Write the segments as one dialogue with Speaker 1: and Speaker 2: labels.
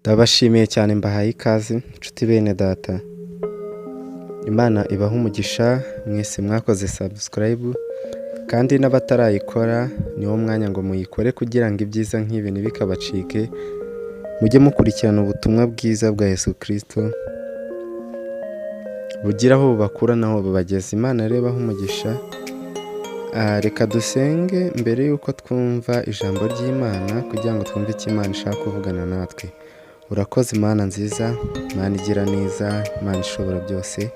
Speaker 1: Ndabashimiye cyane, mbahaye ikaze inshuti bene data. Imana ibahe umugisha mwese mwakoze subscribe, kandi n'abatarayikora niwo mwanya ngo muyikore kugira ngo ibyiza nk'ibi ntibikabacike. Mujye mukurikirana ubutumwa bwiza bwa Yesu Kristo bugira aho bubakura n'aho bubageza. Imana rero ibahe umugisha. Reka dusenge mbere y'uko twumva ijambo ry'Imana kugira ngo twumve icyo Imana ishaka kuvugana natwe. Urakoze Imana nziza, Imana igira neza, Imana ishobora byose.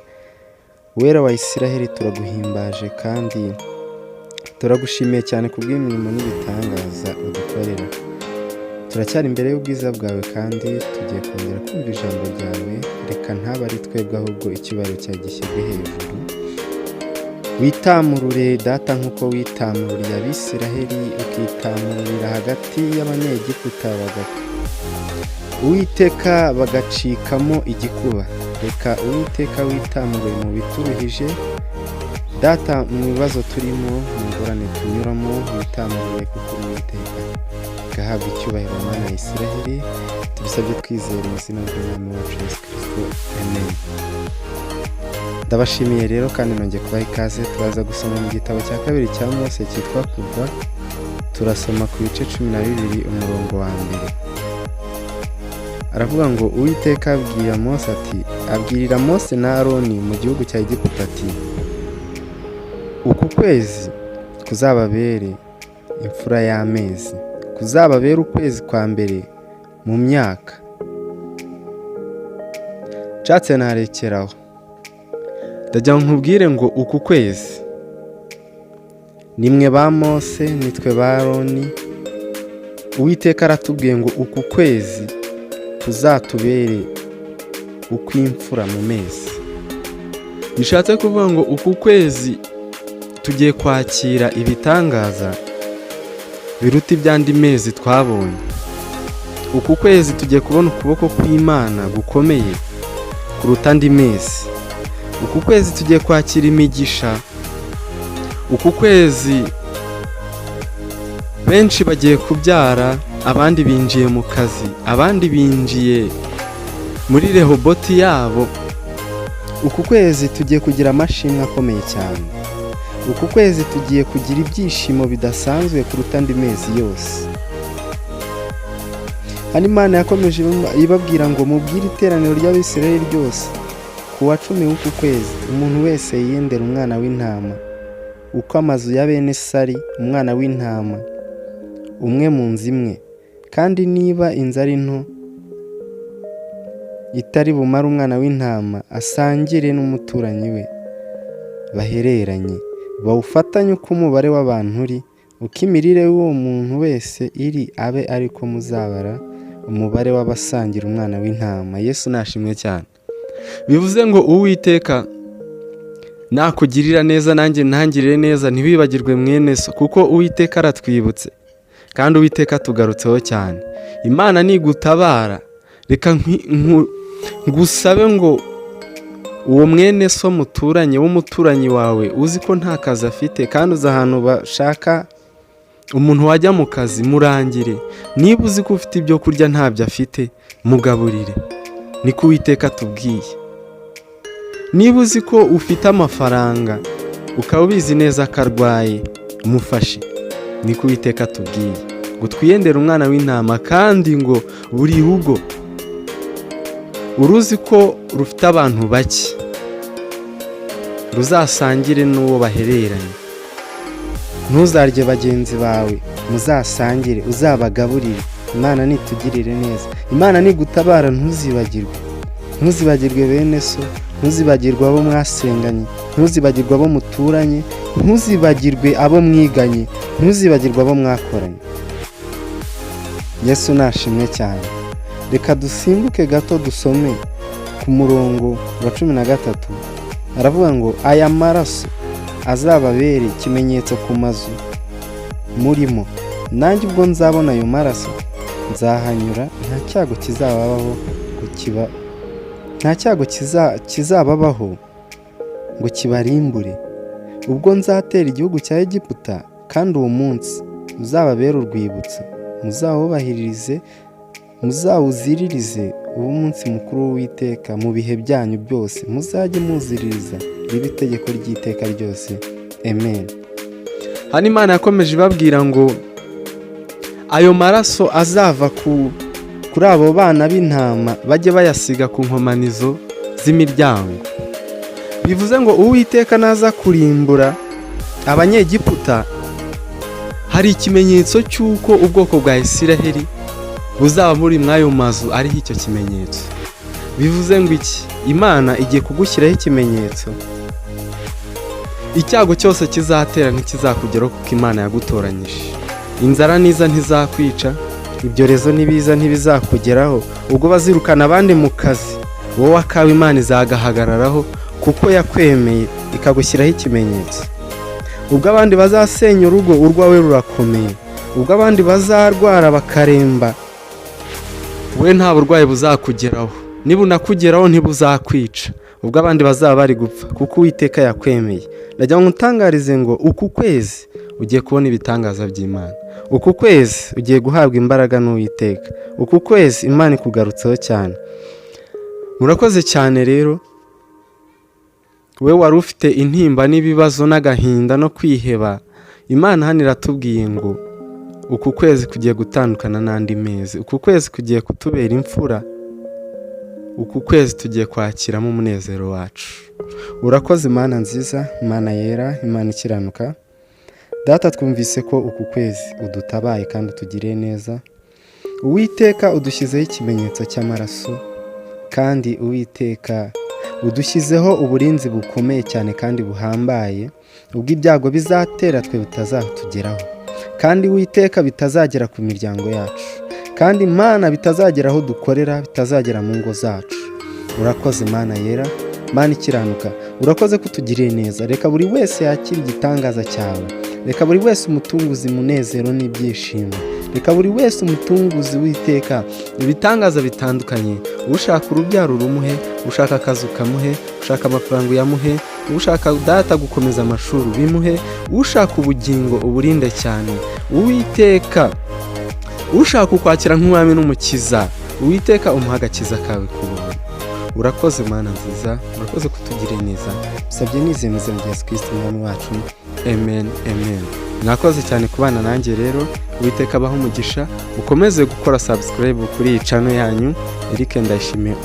Speaker 1: Uwera wa Isiraheli, turaguhimbaje kandi turagushimiye cyane kubw'imirimo n'ibitangaza udukorera. Turacyari imbere y'ubwiza bwawe kandi tugiye kongera kumva ijambo ryawe. Reka ntabe ari twebwe ahubwo icyubahiro cyawe gishyirwe hejuru. Witamurure data nk'uko witamururiye Abisiraheli, ukitamururira hagati y'Abanyegiputa Uwiteka bagacikamo igikuba. Reka Uwiteka witamurure mu bituruhije data, mu bibazo turimo, mu ngorane tunyuramo, witamurure kuko uri Uwiteka. Gahabwa icyubahiro Mana ya Isiraheli, tubisabye twizeye mu izina ry'Umwami wacu Yesu Kristo, amen. Ndabashimiye rero kandi nongeye kubaha ikaze. Turaza gusoma mu gitabo cya kabiri cya Mose cyitwa Kuva, turasoma ku bice 12 umurongo wa mbere. Aravuga ngo: Uwiteka abwira Mose ati, abwirira Mose na Aroni mu gihugu cya Egiputa ati: "Uku kwezi kuzababere imfura y'amezi, kuzababere ukwezi kwa mbere mu myaka." Nshatse narekeraho. Ndagira ngo nkubwire ngo uku kwezi nimwe ba Mose, nitwe ba Aroni. Uwiteka aratubwiye ngo uku kwezi kuzatubere ukw'imfura mu mezi. Bishatse kuvuga ngo uku kwezi tugiye kwakira ibitangaza biruta iby'andi mezi twabonye. Uku kwezi tugiye kubona ukuboko kw'Imana gukomeye kuruta andi mezi. Uku kwezi tugiye kwakira imigisha. Uku kwezi benshi bagiye kubyara, abandi binjiye mu kazi, abandi binjiye muri Rehoboti yabo. Uku kwezi tugiye kugira amashimwe akomeye cyane. Uku kwezi tugiye kugira ibyishimo bidasanzwe kuruta andi mezi yose. Hano Imana yakomeje ibabwira ngo: "Mubwire iteraniro ry'Abisirayeli ryose, ku wa 10 w'uku kwezi umuntu wese yiyendera umwana w'intama uko amazu ya bene sari, umwana w'intama umwe mu nzu imwe. Kandi niba inzu ari nto itari bumare umwana w'intama, asangire n'umuturanyi we bahereranye, bawufatanye uko umubare w'abantu uri, uko imirire y'uwo muntu wese iri, abe ariko muzabara umubare w'abasangira umwana w'intama." Yesu nashimwe cyane. Bivuze ngo Uwiteka nakugirira neza, nanjye ntangirire neza, ntiwibagirwe mwene so, kuko Uwiteka aratwibutse kandi Uwiteka atugarutseho cyane. Imana nigutabara, reka ngusabe ngo uwo mwene so muturanye, w'umuturanyi wawe, uzi ko nta kazi afite kandi uzi ahantu bashaka umuntu wajya mu kazi, murangire. Niba uzi ko ufite ibyo kurya ntabyo afite, mugaburire. Niko Uwiteka atubwiye. Niba uzi ko ufite amafaranga ukaba ubizi neza ko arwaye, mufashe. Niko Uwiteka atubwiye ngo twiyendere umwana w'intama, kandi ngo buri rugo uruzi ko rufite abantu bake ruzasangire n'uwo bahereranye. Ntuzarye bagenzi bawe, muzasangire, uzabagaburire. Imana nitugirire neza, Imana nigutabara, ntuzibagirwe, ntuzibagirwe bene so, ntuzibagirwe abo mwasenganye, ntuzibagirwe abo muturanye, ntuzibagirwe abo mwiganye, ntuzibagirwe abo mwakoranye. Yesu nashimwe cyane. Reka dusimbuke gato dusome ku murongo wa 13. Aravuga ngo: "Aya maraso azababere ikimenyetso ku mazu murimo. Nanjye ubwo nzabona ayo maraso nzahanyura, nta cyago kizababaho ngo kiba nta cyago kizababaho ngo kibarimbure ubwo nzatera igihugu cya Egiputa. Kandi uwo munsi uzababere urwibutso, muzawubahirize." Muzawuziririze ube umunsi mukuru w'Uwiteka mu bihe byanyu byose, muzajye muziririza, ribe itegeko ry'iteka ryose. Amen. Hano Imana yakomeje ibabwira ngo ayo maraso azava kuri abo bana b'intama bajye bayasiga ku nkomanizo z'imiryango. Bivuze ngo Uwiteka naza kurimbura Abanyegiputa, hari ikimenyetso cy'uko ubwoko bwa Isiraheli buzaba buri muri ayo mazu ariho icyo kimenyetso. Bivuze ngo iki? Imana igiye kugushyiraho ikimenyetso, icyago cyose kizatera ntikizakugeraho kuko Imana yagutoranyije. Inzara niza ntizakwica, ibyorezo nibiza ntibizakugeraho. Ubwo bazirukana abandi mu kazi, wowe akawe Imana izagahagararaho kuko yakwemeye ikagushyiraho ikimenyetso. Ubwo abandi bazasenya urugo, urwawe rurakomeye. Ubwo abandi bazarwara bakaremba, we nta burwayi buzakugeraho, niba unakugeraho ntibuzakwica. Ubwo abandi bazaba bari gupfa, kuko Uwiteka yakwemeye. Ndagira ngo utangarize ngo uku kwezi ugiye kubona ibitangaza by'Imana, uku kwezi ugiye guhabwa imbaraga n'Uwiteka, uku kwezi Imana ikugarutseho cyane. Murakoze cyane rero. We wari ufite intimba n'ibibazo n'agahinda no kwiheba, Imana hano iratubwiye ngo uku kwezi kugiye gutandukana n'andi mezi, uku kwezi kugiye kutubera imfura, uku kwezi tugiye kwakiramo umunezero wacu. Urakoze Imana nziza, Imana yera, Imana ikiranuka. Data, twumvise ko uku kwezi udutabaye kandi utugiriye neza. Uwiteka, udushyizeho ikimenyetso cy'amaraso, kandi Uwiteka, udushyizeho uburinzi bukomeye cyane kandi buhambaye, ubwo ibyago bizatera twe bitazatugeraho, kandi Uwiteka, bitazagera ku miryango yacu, kandi Imana, bitazagera aho dukorera, bitazagera mu ngo zacu. Urakoze Imana yera, Mana ikiranuka, urakoze ko utugiriye neza. Reka buri wese yakire igitangaza cyawe, reka buri wese umutunguzi munezero n'ibyishimo, reka buri wese umutunguzi w'iteka ibitangaza bitandukanye. Ushaka urubyaro urumuhe, ushaka akazi ukamuhe, ushaka amafaranga uyamuhe, ushaka data gukomeza amashuri ubimuhe, ushaka ubugingo uburinde cyane. Uwiteka, ushaka ukwakira nk'umwami n'umukiza, Uwiteka, umuha agakiza kawe ku buntu. Urakoze Mana nziza, urakoze kutugirira neza. Usabye nizeye mu izina rya Yesu Kristo umwami wacu. Amen, amen. Mwakoze cyane kubana nanjye rero. Uwiteka abahe umugisha. Ukomeze gukora subscribe kuri iyi channel yanyu, Eric Ndayishimiye.